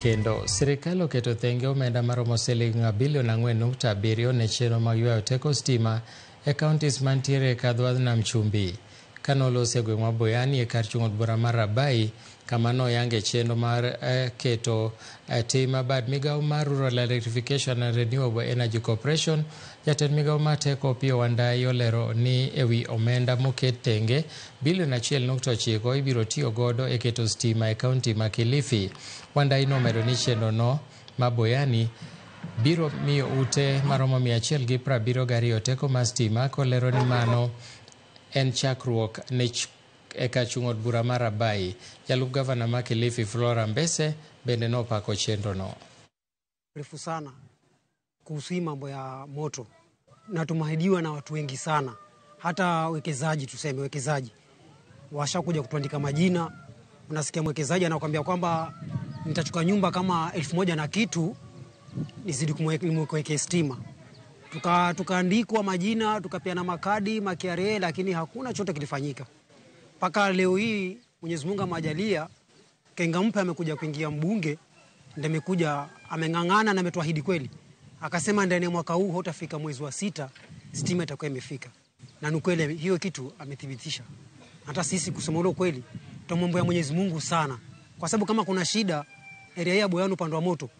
Kendo sirikal oketo thenge omenda maromo siling bilion 4.7 ne chenro mag ywayo teko stima e counties mantiere e kadhwadh nam chumbi. Kanolosi e gweng' ma Boyani e kar chung' od bura mar Rabai kama noyange chenro mar keto tim bad migawo mar Rural Electrification and Renewable Energy Corporation, jatend migawo mar teko Opiyo Wandayi olero ni ewi omenda moket tenge bilion 1.9 ibiro tiyo godo e keto stima e kaunti ma Kilifi. Wandayi nomedo ni chenro no ma Boyani biro miyo ute maromo 172 teko mar stima kolero ni mano en chakruok ne e kar chung' od bura mar Rabai. Jalup gavana ma Kilifi Flora Mbese bende nopako chenro no. Refu sana kuhusu hii mambo ya moto na tumeahidiwa na watu wengi sana, hata wekezaji, tuseme wekezaji washakuja kutuandika majina. Unasikia mwekezaji anakuambia kwamba nitachukua nyumba kama 1000 na kitu nizidi kumwekea stima. Tukaandikwa majina, tukapeana makadi ma KRA, lakini hakuna chochote kilifanyika mpaka leo hii. Mwenyezi Mungu amejalia, Kenga mpya amekuja kuingia mbunge, ndiye amekuja ameng'ang'ana na ametuahidi kweli, akasema ndani ya mwaka huu hautafika mwezi wa 6 stima itakuwa imefika, na ni kweli hiyo kitu amethibitisha. Hata sisi kusema ule kweli tumwombe Mwenyezi Mungu sana, kwa sababu kama kuna shida area ya Boyani upande wa moto